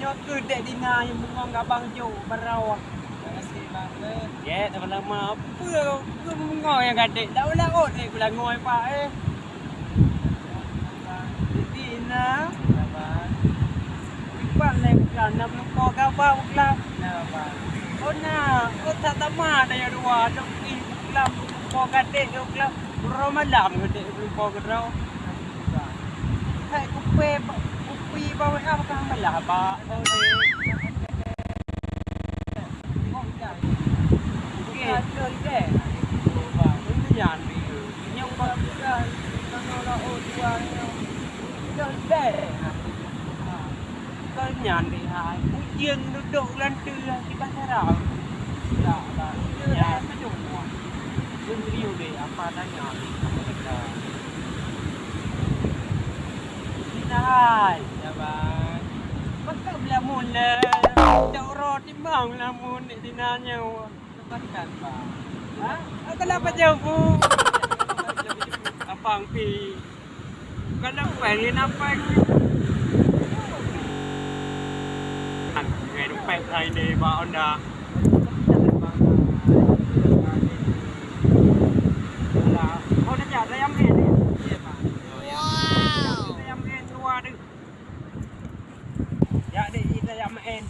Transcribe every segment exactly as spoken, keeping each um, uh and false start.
Keu dek Dina nyang bungong abang jok barau. Terima kasih, Bang. Jeh, sama-sama. Peue, peue bungong nyang gadek? Dak ulak ot, eh, kulangoi, Pak, eh. Dek Dina. Iban lé buklam, na meulumpok gaba buklam. Oh, na. Oh, tak tamah dah nyang dua. Dok pi buklam, meulumpok gadek, buklam. Uroe malam gadek meulumpok keudroe. Hai, kupe, kupi baweh ah, bukan malah, Pak. Oh, deh. Okey. Okey. Okey. Okey. Kon nyan deh hai. Ujeuen dudoe u lanteue di bandara. Ya, ya. Ya, beutôi. Ujeuen serius deh, apa tanya deh, apa kata. Hai. Ya, Bang. Maka belamun le. Cak uroe timang belamun di Dina nyoe. Lepaskan, Bang. Ha? Aku nak pajak bu. Abang pi. Kalau pengen apa ni? Ngai dompet hai ni bak Honda. Alah, kau dah jak dayam ni. Wow. Dayam ni keluar tu. Ya, dek, kita yang main.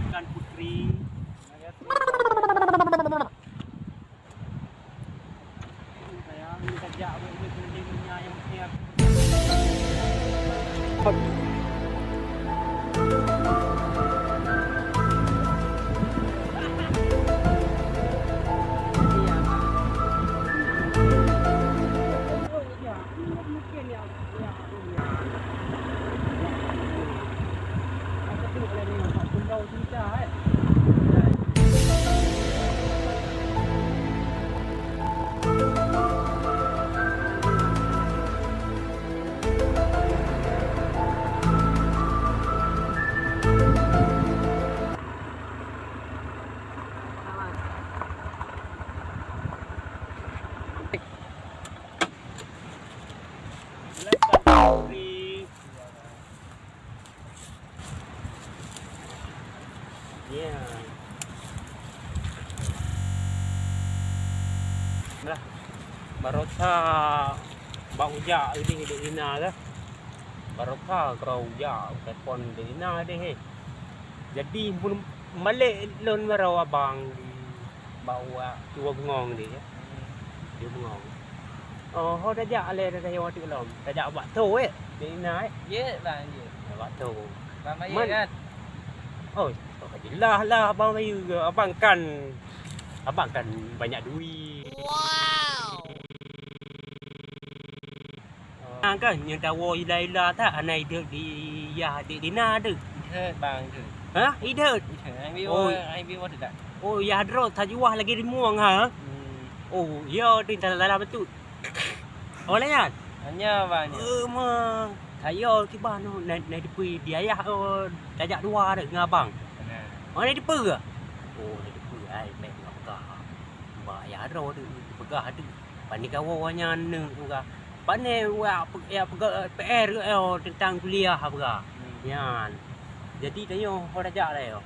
Kan Putri. Ya. Lah, barosa bak ujak idéh dek Ina lah. Barosa keudroe ujak telepon dek Ina deh, eh. Jadi, mun malek lôn baroe abang di bak uak tuwo bungong deh, ya. Tuwo bungong. Oh, ho tajak lé, tajak watèe lom. Tajak bak tho, eh. Dek Ina, eh. Ye, Bang, ye. Bak tho. Bang Bayu, kan? Oh, oh, jeulaih lah Abang Bayu. Abang kan, abang kan banyak duit. Wow. Ah, kan, nyoe tawoe ila-ila that, hana ideuet di yah dek Dina tu. Ideuet, Bang, ideuet. Ha? Ideuet? Ideuet. Hai bi, oh, hai bi, oh, tidak. Oh, yah droe tajuah lagèe rimueng, ha? Hmm. Oh, ya, tu dalam, dalam betul. Oh, layan? Hanya, Bang, hanya. Eh, ma. Kaya kiban tu, na, na dipeu di ayah, oh, tajak dua tu dengan abang. Nah. Oh, na dipeu ke? Oh, na dipeu, ai, baik, enggak peugah. Ba ayah droe tu, peugah tu. Pane kawoe nyan neuk peugah. Pane wak pe-, ya, peugah P R ke, oh, tentang kuliah peugah. Hmm. Nyan. Jadi, tanyoe ho tajak lah, yo.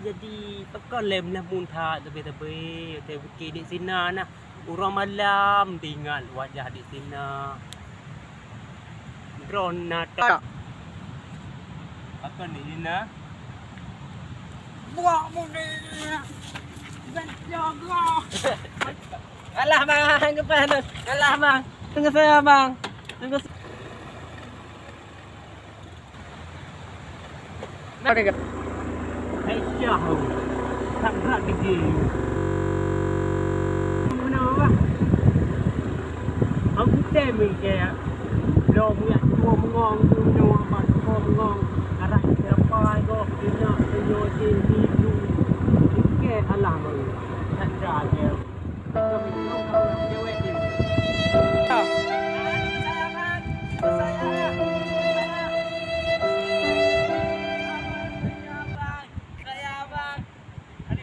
Jadi, pakon lé meulah mun that, tapi-tapi, tapi bukit di sinan nah. Uroe malam teuingat wajah di sinan. Droeneuh na tak? Pakon di sinan? Buak mudik. Dan jaga. Alah, Bang, lepas tu. Alah, Bang. Tunggu saya, Bang. Tunggu se- Aisyah, tak berat degil. Mana, Bang? Aku tem ke. Lo muyak tua mengong, tu nyoh, abang tua mengong. Arak siapa go, kena tunjuk sini.